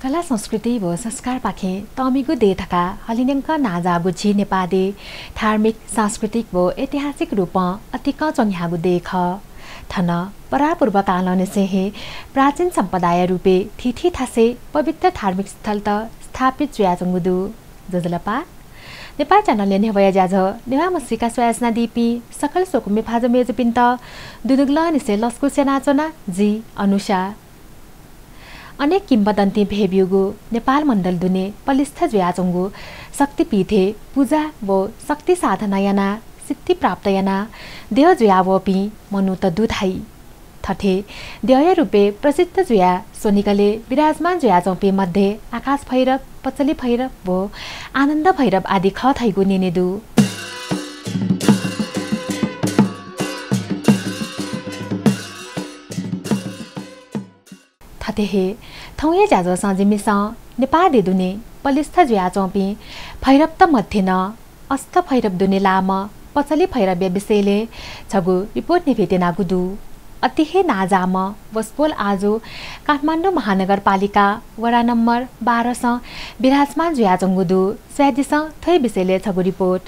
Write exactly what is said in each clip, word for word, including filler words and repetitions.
कला संस्कृति व संस्कारपाखें तःमिगु देय् धकाः हलिंन्यंक नांजाःगु झी नेपाः देय् धार्मिक, सांस्कृतिक व ऐतिहासिक रूपं अतिकं च्वंगु देय् खः। थन परापूर्वकालंनिसें हे प्राचीन सम्पदाया रूपय् थीथी थासय् पवित्र धार्मिक स्थलत स्थापित जुयाच्वंगु दु। ज्वजलपा। नेपाः च्यानलया न्ह्यब्वया ज्याझ्वः नेवाः म्हसीका स्वयाच्वनादीपिं सकल स्वकुमि भाजु मय्जुपिन्त दुनुगलंनिसें लसकुस यानाच्वना, जि अनुषा। अनेक किंवदन्तीं भय्ब्यूगु नेपाल मण्डल दुने पलिस्था जुयाच्वंगु शक्तिपीठय् पुजा व शक्ति साधना यानाः सिद्धि प्राप्त यानाः द्यः जुयावःपिं मनूत दु धाइ। थथे द्यःया रूपय् प्रसिद्ध जुयाः स्वनिगलय् विराजमान जुयाच्वंपिं मध्ये आकाश भैरव, पचली भैरव व आनन्द भैरव आदि खः धइगु न्यने दु। थथे हे थौंया ज्याझ्वलय् जिमिसं नेपाः देय् दुने पलिस्था जुयाच्वंपिं भैरवत मध्ये नं अष्ट भैरव दुने लाःम्ह पचली भैरवया विषयलय् छगू रिपोर्ट न्ह्यब्वयेत्यनागु दु। अति हे नांजाःम्ह वसपोल आजु काठमाडौं महानगरपालिका वडा नम्बर बाह्रसं विराजमान जुयाच्वंगु दु। स्वयादिसँ थ्व विषयलय् छगू रिपोर्ट।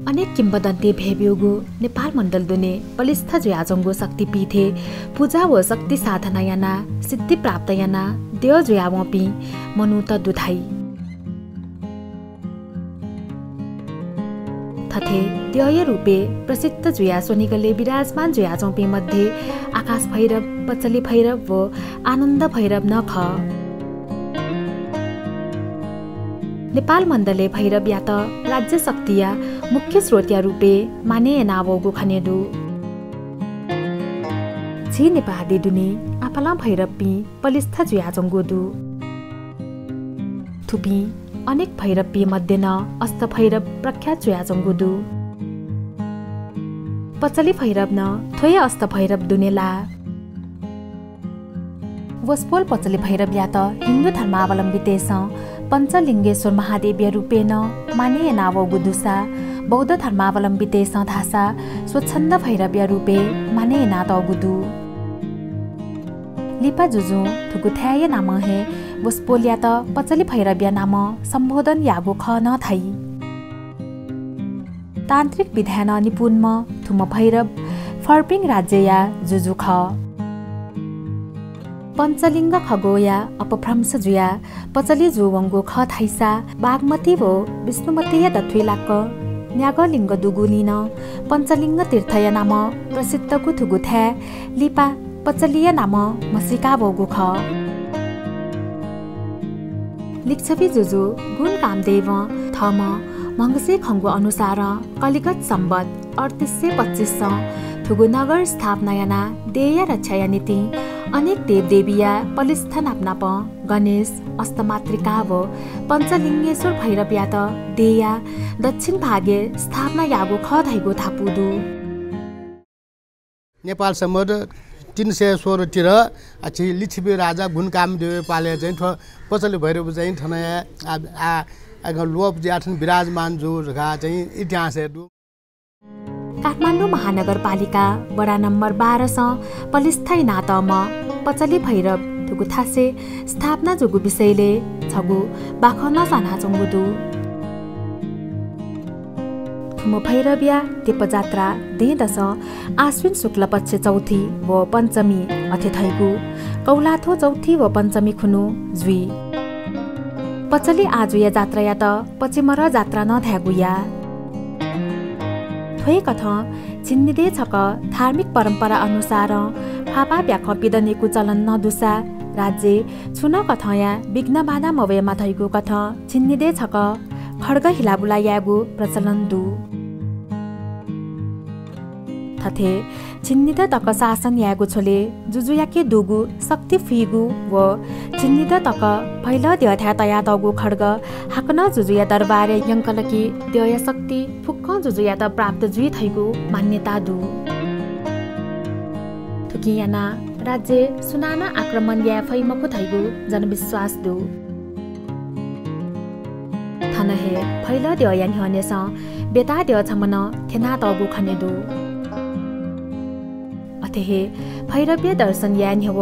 अनेक किंवदन्तीं भय्ब्यूगु नेपाल मण्डल दुने पलिस्था जुयाच्वंगु शक्तिपीठय् पुजा व शक्ति साधना यानाः सिद्धि प्राप्त यानाः द्यः जुयावंपिं मनूत दु धाइ। थथे द्यःया रूपय् प्रसिद्ध जुयाः स्वनिगलय् विराजमान जुयाच्वंपिं मध्ये आकाश भैरव, पचली भैरव व आनन्द भैरव नं खः। नेपाल मण्डलय् भैरवयात राज्य शक्तिया मुख्य स्रोतया रूपय् मानय् यानावःगु खने दु। झी नेपाः देय् दुने आपालं भैरवपिं पलिस्था जुयाच्वंगु दु। थुपिं अनेक भैरवपिं मध्ये नं अष्ट भैरव प्रख्यात जुयाच्वंगु दु। पचली भैरव नं थ्व हे अष्ट भैरव दुने लाः। वसपोल पचली भैरवयात हिन्दू धर्मावलम्बीतय्सं पञ्चलिङ्गेश्वर महादेवया रूपय् नं मानय् यानावःगु दुसा बौद्ध धर्मावलम्बीतय्सं धाःसा स्वच्छन्द भैरवया रूपय् मानय् यानातःगु दु। लिपा जुजुं थुगु थाय्या नामं हे वसपोलयात पचली भैरवया नामं सम्बोधन याःगु खः नं धाइ। तान्त्रिक विधाय् नं निपुणम्ह थुम्ह भैरव फर्पिङ राज्यया जुजु खः। पञ्चलिङ्ग खगोलया अपभ्रंश जुयाः पचली जूवंगु खः धाइसा बागमती व विष्णुमतीया दथुइ लाक्क न्यागः लिङ्ग दुगुलिं नं पञ्चलिङ्ग तीर्थया नामं प्रसिद्धगु थुगु थाय् लिपा पचलीया नामं म्हसीकावःगु खः। लिच्छवि जुजु गुण कामदेवं थःम्हं म्हगसय् खंगु अनुसारं कलिगत संवत् अड्तिस सय पच्चिसं थुगु नगर स्थापना यानाः देय्‌या रक्षाया निंतिं अनेक देवदेवीया पलिस्था नापनापं गणेश, अष्टमातृका व पञ्चलिङ्गेश्वर भैरवयात देय्‌या दक्षिण भागय् स्थापना याःगु खः धइगु धापू दु। नेपाल सम्बत तीन सय सोह्र तिर, आ, झी लिच्छवि राजा गुणकामदेवया पालय् चाहिँ थ्व पचली भैरव चाहिँ थन, आ, आ, आ, लोप जुयाः थन विराजमान जू धकाः चाहिँ इतिहासय् दु। काठमाडौं महानगरपालिका वडा नम्बर बाह्र सं पलिस्था यानातःम्ह पचली भैरव थुगु थासय् स्थापना जूगु विषयलय् छगू बाखं नं स्वानाच्वंगु दु। थुम्ह भैरवया दीपजात्रा दँय्‌दसं आश्विन शुक्ल पक्ष चौथी व पञ्चमी अथे धइगु कौलाथ्व चौथी व पञ्चमी खुन्हु जुइ। पचली आजुया जात्रायात पचेमरः जात्रा नं धायेगु याः। थ्व हे कथं झिंनिदँय् छकः धार्मिक परम्परा अनुसारं ख्वाःपाः प्याखं पिदनेगु चलन नं दुसा राज्यय् छुं नं कथंया विघ्न बाधा मवयेमा धइगु कथं झिंनिदँय् छकः खड्ग हिलाबुला यायेगु प्रचलन दु। थथे झिंनिदँ तक शासन यायेगु झ्वलय् जुजुयाके दुगु शक्ति फुइगु व झिंनिदँ तक भैलः द्यःथाय् तयातःगु खड्ग हाकनं जुजुया दरबारय् यंकल कि द्यःया शक्ति फुक्कं जुजुयात प्राप्त जुइ धइगु मान्यता दु। थुकिं यानाः राज्यय् सुनानं आक्रमण याये फइ मखु धइगु जनविश्वास दु। थन हे भैलः द्यःया न्ह्यःनेसं बेताः द्यः छम्ह नं थ्यनातःगु खने दु। अथे हे भैरवया दर्शन याये न्ह्यः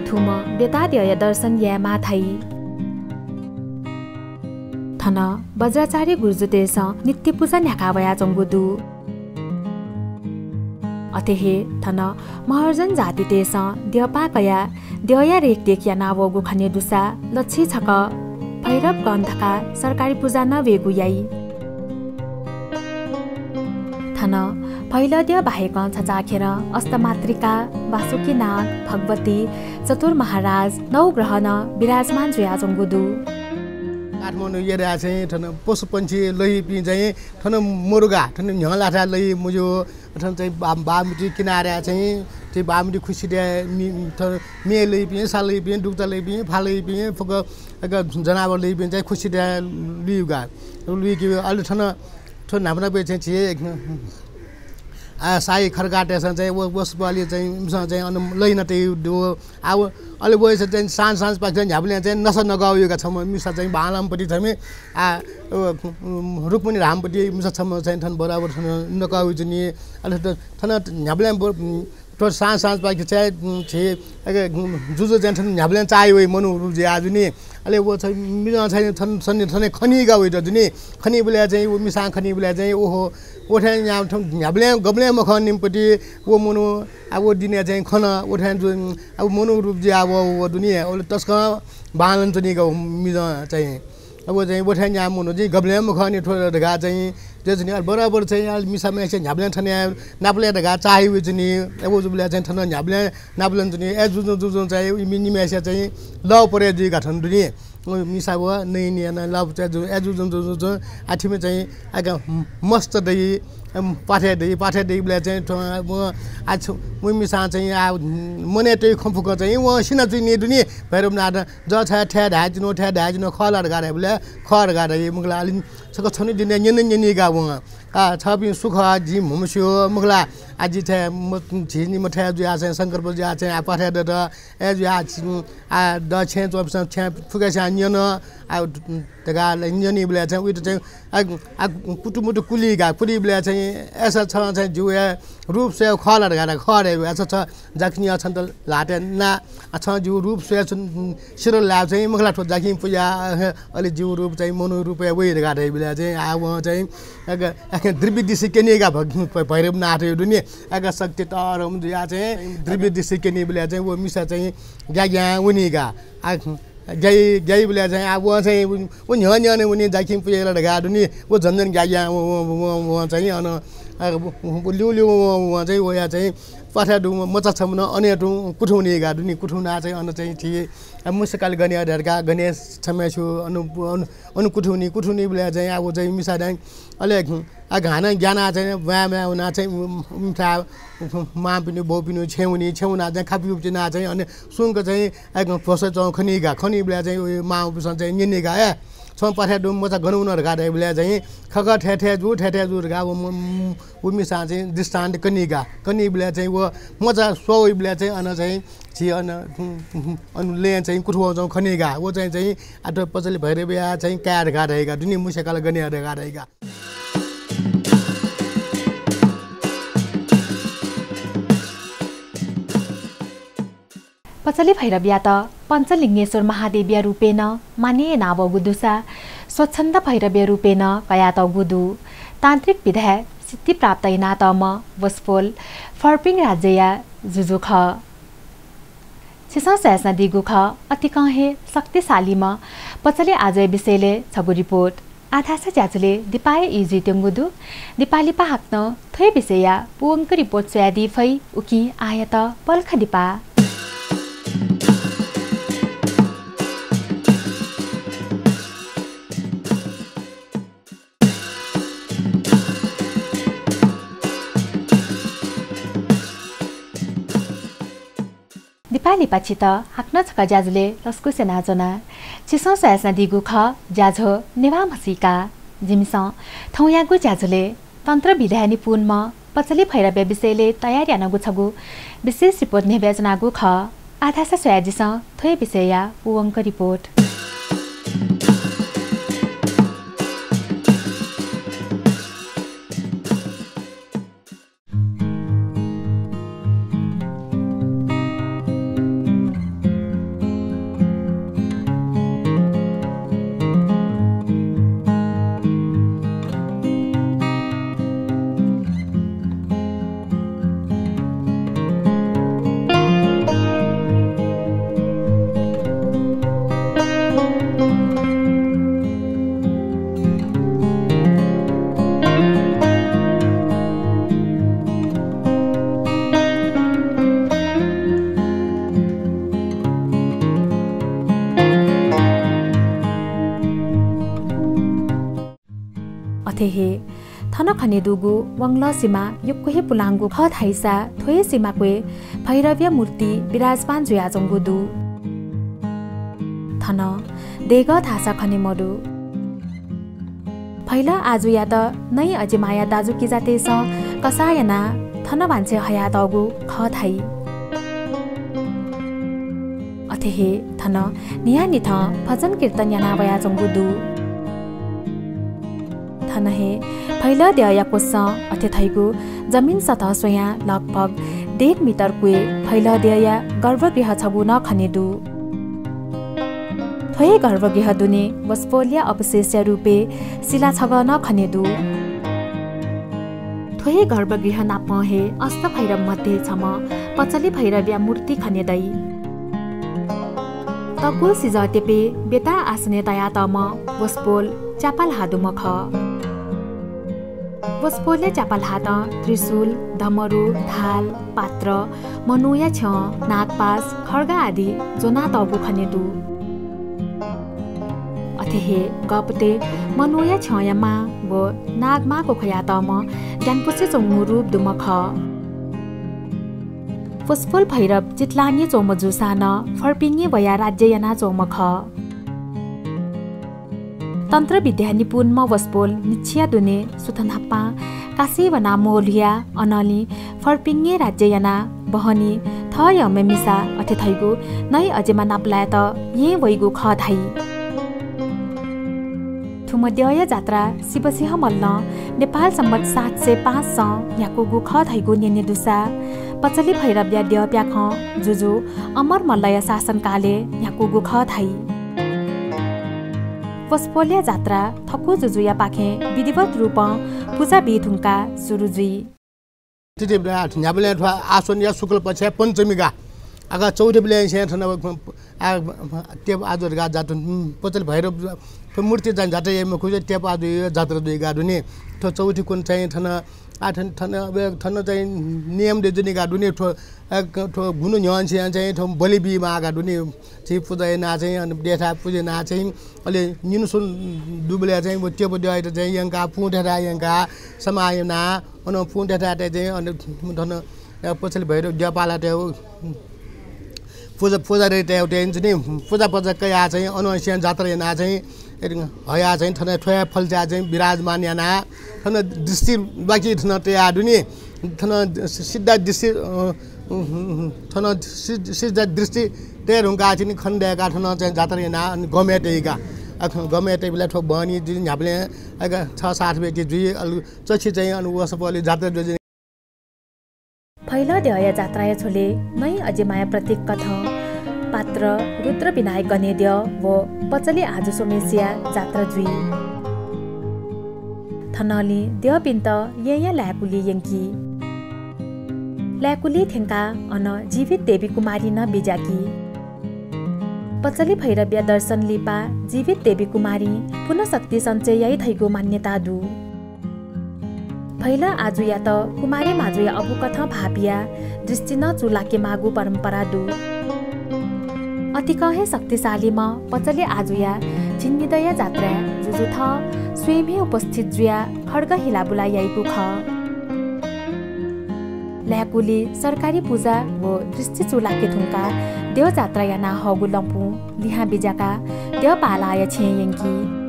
थुम्ह बेताः द्यःया दर्शन यायेमाः धाइ। थन वज्राचार्य गुर्जुतय्‌सं नित्य पुजा न्ह्याका वयाच्वंगु दु। अथे हे थन महर्जन जातितय्‌सं द्यःपाः कयाः द्यःया रेखदेख यानावःगु खने दुसा लच्छि छकः भैरव गण धकाः सरकारी पुजा नं वयेगु याइ। थन भैलः द्यः बाहेकं छचाःखेरं अष्टमातृका, वासुकीनाग, भगवती, चतुर महाराज, नवग्रह नं विराजमान जुयाच्वंगु दु। काठमाडौं एरियाय् चाहिँ थन पशुपंक्षी लइपिं चाहिँ थन मरुगा, थन न्ह्यः लाथाय् लइ मज्यू, थन चाहिँ बा-, बागमती किनाराय् चाहिँ, चाहिँ बागमती खुसिथाय् मि-, थन म्ये लइपिं, सा लइपिं, दुगुचा लइपिं, फा लइपिं, फुक्क जनावर लइपिं चाहिँ खुसिथाय् लुइगा। लुइके अले थन थ्व न्हापा न्हापा चाहिँ झी, आ, साई खड्गातय्‌सं चाहिँ व, वसपोलय् चाहिँ इमिसं चाहिँ अन लहिना तइ दु। आ, व, अले वइस चाहिँ साँझ साँझपाखे चाहिँ न्ह्याबलें चाहिँ नसा नकःवय्‌का छम्ह मिसा चाहिँ बांलाम्ह पति छम्ह, आ, अ, रुक्मणी धाम्ह पति मिसा छम्ह चाहिँ थन बराबर थन नकःवय् जुनि। अले थ-, थन न्ह्याबलें ब-, थ्व साँझ साँझपाखे चाहिँ, उम्, झी, अ, जुजु चाहिँ थन न्ह्याबलें चाःहि वइ मनू रुप जुया जुनि। अले व चाहिँ मिजं चाहिँ थन सन्ने थने खनीका वइ जुनि। खनीबलय् चाहिँ व मिसां खनीबलय् चाहिँ ओहो, व थें न्ह्या-, थन न्ह्याबलें गबलें मखंनिम्ह पति व मनू, आ, व दिनय् चाहिँ खन, व थें जु-, आ, व मनू रुप जुया व, व दुनि। अले तसकं बांलाना च्वनीका व मिजं चाहिँ। अब चाहिँ व थें न्ह्याम्ह मनू चाहिँ गबलें मखंनि थ्व धकाः चाहिँ जुया जुनि। अले बराबर चाहिँ अले मिसाम्हय्‌सित न्ह्याबलें थने नापलय् धकाः चाःहि वइ जुनि। अब जुबलय् चाहिँ थन न्ह्याबलें नापलाना च्वनी। अय् जुजुं जुजुं चाहिँ इमि निम्हय्‌सित चाहिँ लः परे जुइका थन दुनि। मिसा व नइनि याना लः परे जु-, अय् जुजुं जुजुं जुजुं आ थिमि चाहिँ आका मस्त दइ, अम, पाथय् दइ, पाथय् दइबलय् चाहिँ थ्व, व, आ छु, व मिसां चाहिँ आ मनय् तइ खँ फुक्क चाहिँ व सिना जुइनि दुनि। भैरवनाथ जः छाय् थथे धाये जिनु, थथे धाये जिनु, खः ला धकाः धायेबलय् खः धकाः धाइ। मखु ला, अले छकः छन्हु दिनय् न्यने न्यनीका वं। आ, छपिं सु खः, जिं म्हमस्यू, मखु ला, आ, जि थथे म-, झी निम्ह थथे जुयाः चाहिँ संकल्प जुयाः चाहिँ आ पाथय् दत, अय् जुयाः आ, आ, द छेँय् च्वंपिसं छेँ फुक्कसियां न्यन, आ, धकाः न्यनीबलय् चाहिँ उइत चाहिँ आ, आ, कुतुमुतु कुलीका, कुलीबलय् चाहिँ अय्‌सा छं चाहिँ जिगु हे रूप स्वये खः ला धकाः, खः रे, अय्‌सा छ जाखिनि छन्त ल्हातय् ना, आ, छं जिगु रूप स्वये सिधल धाःसा चाहिँ मखु ला, थ्व जाखिं पुजा, अले जिगु रूप चाहिँ मनू रूपय् वइ धकाः धाइबलय् चाहिँ आ वं चाहिँ आका, आका द्रव्य दृष्टि क्यनीका भ-, भ-, भैरवनाथया दुनि, आका शक्ति तःधंम्ह जुयाः चाहिँ द्रव्य दृष्टि क्यनीबलय् चाहिँ व मिसा चाहिँ ग्याग्यां वनीका। आ, ग्याइ, ग्याइबलय् चाहिँ आ, व चाहिँ व न्ह्यः न्ह्यःने वनी, जाखिं पुजा याइ ला धकाः दुनि, व झन झन ग्याग्यां व, व, व, व चाहिँ अन, आ, व, व, व ल्यू ल्यू व, व, व चाहिँ वया चाहिँ प्वाथय् दुम्ह मचा छम्ह नं अन तुं कुथुं वनीगु दुनि। कुथुं वनाः चाहिँ अन चाहिँ झी, आ, मुसकाल गने धकाः गने छम्ह छु अन, अन, अन कुथुं वनी। कुथुं वनीबलय् चाहिँ आ व चाहिँ मिसा दाइ अले, आ, घाना ग्यानाः चाहिँ ब्वाँय् ब्वाँय् वनाः चाहिँ, उम्, उम्, सा, मांपिनि, बौपिनि छेँय् वनी। छेँय् वनाः चाहिँ खापि उपिना चाहिँ अन सुंक चाहिँ आ, भ्वसः च्वं खनीगु। खनीबलय् चाहिँ व मांपिसं चाहिँ न्यनीगु, ए, छं प्वाथय् दुम्ह मचा गन वन धकाः धाइबलय् चाहिँ खः खः, थथे थथे जू, थथे थथे जू धकाः व म-, म-, व मिसां चाहिँ दृष्टान्त कनीगु। कनीबलय् चाहिँ व मचा स्वः वइबलय् चाहिँ अन चाहिँ झी अन, अन लँय् चाहिँ कुथुं वःच्वं खनीगु। व चाहिँ, चाहिँ आः थ्व पचली भैरवया चाहिँ काय् धकाः धाइगु दुनि, मुसकाल गने धकाः धाइगु। पचली भैरवयात पञ्चलिङ्गेश्वर महादेवया रूपय् नं मानय् यानावःगु दुसा स्वच्छन्द भैरवया रूपय् नं कयातःगु दु। तान्त्रिक विधाय् सिद्धि प्राप्त यानातःम्ह वसपोल फर्पिङ राज्यया जुजु खः। छिसं स्वयाच्वनादीगु खः अतिकं हे शक्तिशालीम्ह पचली आजुया विषयलय् छगू रिपोर्ट। आधासा ज्याझ्वलय् दिपाया ई जुइत्यंगु दु। दिपा लिपा हाकनं थ्व हे विषयया पूवंक रिपोर्ट स्वयादी फइ, उकिं आःयात पलख दिपा। दिपा लिपा छित हाकनं छकः ज्याझ्वलय् लसकुस यानाच्वना। छिसं स्वयाच्वनादीगु खः ज्याझ्वः नेवाः म्हसीका। जिमिसं थौंयागु ज्याझ्वलय् तन्त्र विधाय् निपुणम्ह पचली भैरवया विषयलय् तयार यानागु छगू विशेष रिपोर्ट न्ह्यब्वयाच्वनागु खः। आधासा स्वयादिसँ थ्व हे विषयया पूवंक रिपोर्ट। अथे हे थन खनेदुगु वंगलं सिमा यक्व हे पुलांगु खः धाइसा थ्व हे सिमा क्वय् भैरवया मूर्ति विराजमान जुयाच्वंगु दु। थन देगः धाःसा खने मदु। भैल आजुयात नै अजिमाया दाजुकिजातय्सं कसाः यानाः थन भान्से हयातःगु खः धाइ। अथे हे थन न्हियान्हिथं भजन कीर्तन याना वयाच्वंगु दु। थन हे भैलद्यःया क्वसं अथे धइगु जमिन सतह स्वयां लगभग डेढ मिटर क्वय् भैलद्यःया गर्भगृह छगू नं खने दु। थ्व हे गर्भगृह दुने वसपोलया अवशेषया रूपय् शिला छगः नं खने दु। थ्व हे गर्भगृह नापं हे अष्टभैरव मध्ये छम्ह पचली भैरवया मूर्ति खने दइ। तःगु सिजः तेपे बेताः आसनय् तयातःम्ह वसपोल च्यापा ल्हाः दुम्ह खः। वसपोलया च्यापा ल्हातं त्रिशूल, धमरु, ढाल, पात्र, मनूया छ्यं, नागपाश, खड्ग आदि ज्वनातःगु खने दु। अथे हे गःपतय् मनूया छ्यंया मां व नागमांगु ख्वयातःम्ह ग्यानापुसे च्वंगु रूप दुम्ह खः। वसपोल भैरव चितलाङय् च्वंम्ह जूसां नं फर्पिङय् वयाः राज्य यानाच्वंम्ह खः। तन्त्र विद्या निपुणम्ह वसपोल न्हिच्छिया दुने सुथ न्हापां काशी वनाः म्वःल्हुयाः अनंलि फर्पिङय् राज्य यानाः बहनी थः यःम्ह मिसा अथे धइगु नै अजिमा नापलायेत येँ वइगु खः धाइ। थुम्ह द्यःया जात्रा शिवसिंह मल्लं नेपाल सम्बत सात सय पाँच स न्ह्याकूगु खः धइगु न्यने दुसा पचली भैरवया द्यः प्याखं जुजु अमर मल्लया शासनकालय् न्ह्याकूगु खः धाइ। वसपोलया जात्रा थकू जुजुयापाखें विधिवत रूपं पुजा बी धुंकाः सुरु जुइ। तृतीया न्ह्याबलें थ्व आश्विनया शुक्ल पक्षया पञ्चमी गाः। आगा चौथीबलेंनिसें थन आ, तेप आजु धकाः जात, उम्, पचली भैरव मूर्ति चाहिँ जात्रा याइ मखु, तेप आजु जात्रा जुइगु दुनि। थ्व चौथी कुन चाहिँ थन आ, थन, थन, अब थन चाहिँ नियम दे जुनि का दुनि, थ्व, अ, क-, थ्व गुन्हु न्ह्यःने चाहिँ थ्व बलि बीमाः का दुनि। झी पुजा याना चाहिँ, अनि देथा पुजा याना चाहिँ, अले निन्हु स्वन्हु दुबलय् चाहिँ व त्यप द्यःयात चाहिँ यंका, पुं देथा यंका, समाः याना, अन पुं देथा चाहिँ, अनि थन, अ, पछालि भैरव द्यःपालातय् पुजा, पुजारीतय् चाहिँ नि, पुजा, पुजा कयाः चाहिँ अनंसियां जात्रा यानाः चाहिँ हयाः चाहिँ थन थ्वया फल्चाय् चाहिँ विराजमान यानाः थन दृष्टि बाकी थन तयाः दुनि। थन सिद्धा दृष्टि, अ, थन सि-, सिद्धा दृष्टि तये धुंकाः चाहिँ नि खने दय्काः थन चाहिँ जात्रा यानाः अनि गमय् तइका। अ, गमय् तइबलय् थ्व बहनी जुइ न्ह्याबलें अ, छ सात बजे जुइ, अले चछि चाहिँ अनि वसपोलय् जात्रा जुइ। फैलद्यःया जात्राया झ्वलय् नइअजिमाया प्रतीक कथं पात्र रुद्रविनायक गनेद्यः व पचली आजु स्वम्हेसिया जात्रा जुइ। थनंलि द्यःपिन्त येँया लाय्कुलि यंकी। लाय्कुलि थ्यंकाः अन जीवित देवी कुमारी नं बिज्याकी। पचली भैरवया दर्शन लिपा जीवित देवी कुमारीं पुनः शक्ति सञ्चय याइ धइगु मान्यता दु। फैल आजुयात कुमारी माजुया अबुकथं भाःपियाः दृष्टि नं चूलाकेमाःगु परम्परा दु। अतिकं हे शक्तिशालीम्ह पचली आजुया झिंनिदँया जात्राय् जुजुथः स्वयम्भू उपस्थित जुयाः खड्ग हिलाबुला याइगु खः। लाय्कुलि सरकारी पुजा व दृष्टि चूलाके धुंकाः द्यः जात्रा याना हःगु लँपुं लिहां बिज्याकाः द्यःपालाया छेँय् यंकी।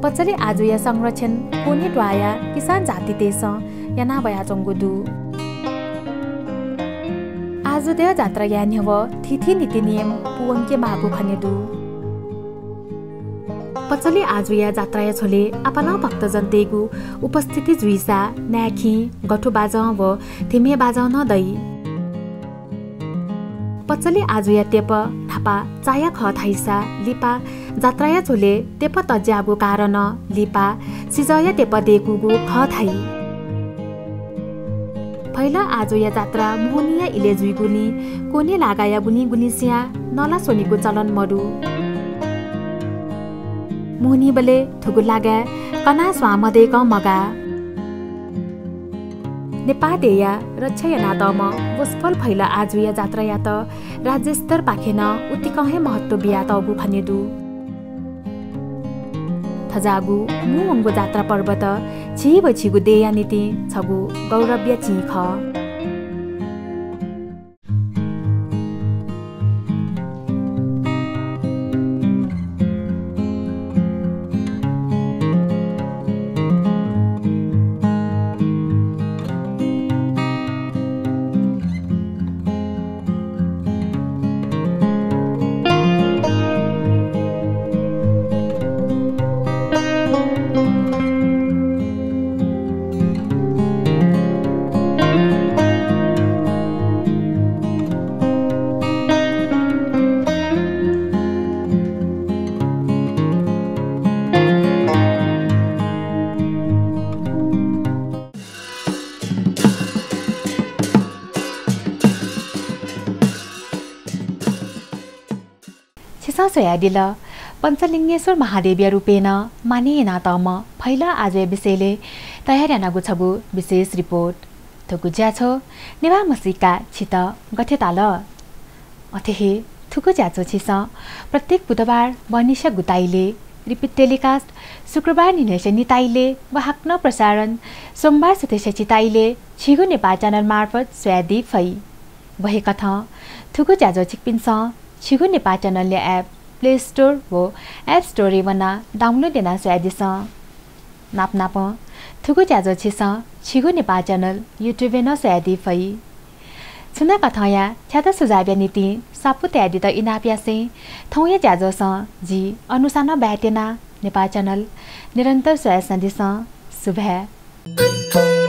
पचली आजुया संरक्षण कोने त्वाःया किसान जातितय्सं याना वयाच्वंगु दु। आजु द्यः जात्राया न्ह्यवः थीथी नीति नियम पूवंकेमाःगु खने दु। पचली आजुया जात्राया झ्वलय् आपालं भक्तजनतय्गु उपस्थिति जुइसा नाय्खिं, गथु बाजं व धिमे बाजं नं दइ। पचली आजुया तेप न्हापा चाया खः धाइसा लिपा जात्राया झ्वलय् तेप तज्याःगु कारणं लिपा सिजःया तेप दय्कूगु खः धाइ। फैल आजुया जात्रा मोहनीया इलय् जुइगुलिं कोने लागाया गुलिं गुलिंसिया नला स्वनेगु चलन मदु। मोहनीबलय् थुगु लागाय् कनाः स्वां मदय्कं मगाः। नेपाः देय्या रक्षा यानातःम्ह वसपोल फैल आजुया जात्रायात राज्य स्तरपाखें नं उतिकं हे महत्व बियातःगु खने दु। थज्याःगु मू वंगु जात्रा पर्वत झी व झीगु देय्या निंतिं छगू गौरवया चिं खः। छिसं स्वयादिल, पञ्चलिङ्गेश्वर महादेवया रूपय् नं मानय् यानातःम्ह फैल आजुया विषयलय् तयार यानागु छगू विशेष रिपोर्ट। थुगु ज्याझ्वः नेवाः म्हसीका छित गथे ताल? अथे हे थुगु ज्याझ्वः छिसं प्रत्येक बुधबार बहनिसिया गुताइलय्, repeat telecast शुक्रबार न्हिनय्सिया निताइलय् व हाकनं प्रसारण सोमबार सुथसिया चिताइलय् झीगु नेपाः channel मार्फत स्वयादी फइ। व हे कथं थुगु ज्याझ्वः छिकपिन्सं झीगु नेपाः channel-या app Play Store व App Store-य् वनाः download यानाः स्वयादिसँ। नापनापं थुगु ज्याझ्वः छिसं झीगु नेपाः channel YouTube-य् नं स्वयादी फइ। छुं कथंया थ्यात सुझावया निंतिं स्वापू तयादीत इनाप यासें थौंया ज्याझ्वःसं जि अनुषां नं बाय् त्यना। नेपाः channel निरन्तर स्वयाच्वनादिसँ। सुभाय्।